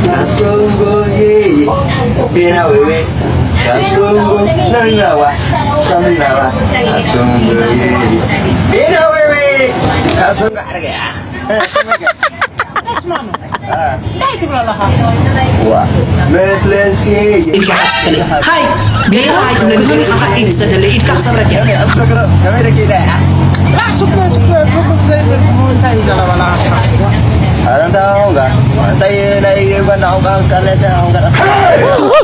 Kasongo, yeah, yeah. Bena wewe. Kasongo, nanawa. Samnawa. Kasongo, yeah, yeah. Bena wewe. Kasongo, arga. ዋ፣ መፍለሲ። ኢድካ ክትፈለይ። ሃይ፣ ገይራ ኣይትብለኒ፣ ገይራ ኢኻ ኢድ ትሰደለይ፣ ኢድካ ክሰብረካ። ከመይ ደቂዳ? ኣረ፣ እንታይ ኣሁን ጋር? እንታይ ናይ ዩጋንዳ ኣሁን ጋር እስካለ እንታይ ኣሁን ጋር?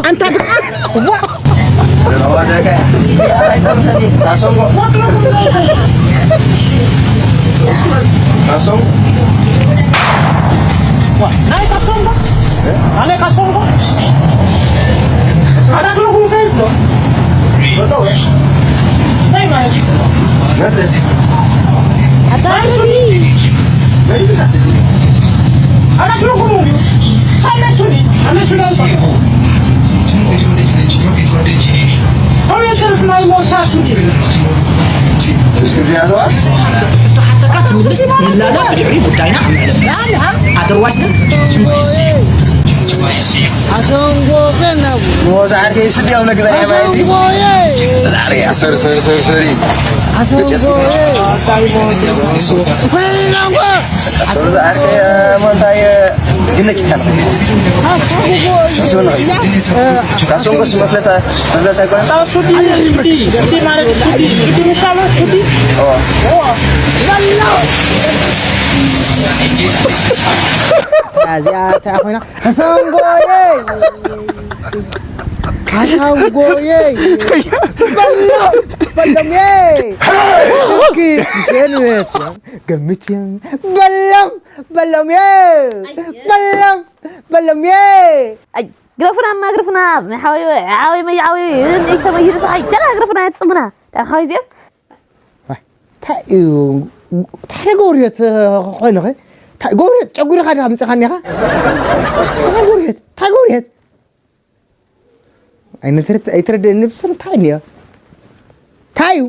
ኣንታ ድሓ፣ ዋ! ናይ ካሶንጎ? ኣነ ካሶንጎ? ኣዳግሎ ኩንፈል ዶ? እንታይ ማለት እዩ? ኣታ ሱዲ። ኣዳግሎ ኩኑ። ኣነ ሱዲ። ኣነ ሱዲ። ኣሁን የሰርፍ ናይ ሞሳ ሱዲ። ሕቶ ሓተካ ትምልስ ንላለ ብድሕሪ ጉዳይና ክንዕለብ። ኣደርዋይስ ግን ኣሰንጎ ከናቡ ሞዛ ዓርከይ ስድያው ነግዛ ያማይቲ ኣሰንጎ ሰሪ ሰሪ ሰሪ ሰሪ ኣሰንጎ ኮይናሞ ሞዛ ዓርከይ ሞንታይ ግነኪ ካን ካሶንጎስ መፍለሳ መፍለሳ ይኮን ሱዲ ሱዲ ሱዲ ማለት ሱዲ ሱዲ ምሻሎ ሱዲ እዚኣ እንታይ ኮይና ኣሰንጎየ ኣሰንጎየ በሎም በሎምየ እስኪ ሸንበት ገምት በሎም በሎምየ በሎም በሎምየ ኣይ ግረፉና እማ ግረፉና ናይ ሓወይ ሓወይ መይ ሓወይ ንእሽተ መይሩ ሰሓይ ገለ ግረፉና የትፅምና ካብ ሓወይ እዚኦም እንታይ እዩ እንታይ ጎርየት ኮይንኸ እንታይ ጎርየት ጨጉርኻ ዲኻ ምፅኻኒ ኢኻ እንታይ ጎርየት እንታይ ጎርየት ኣይተረደእኒ ብስሩ እንታይ እኒኦ እንታይ እዩ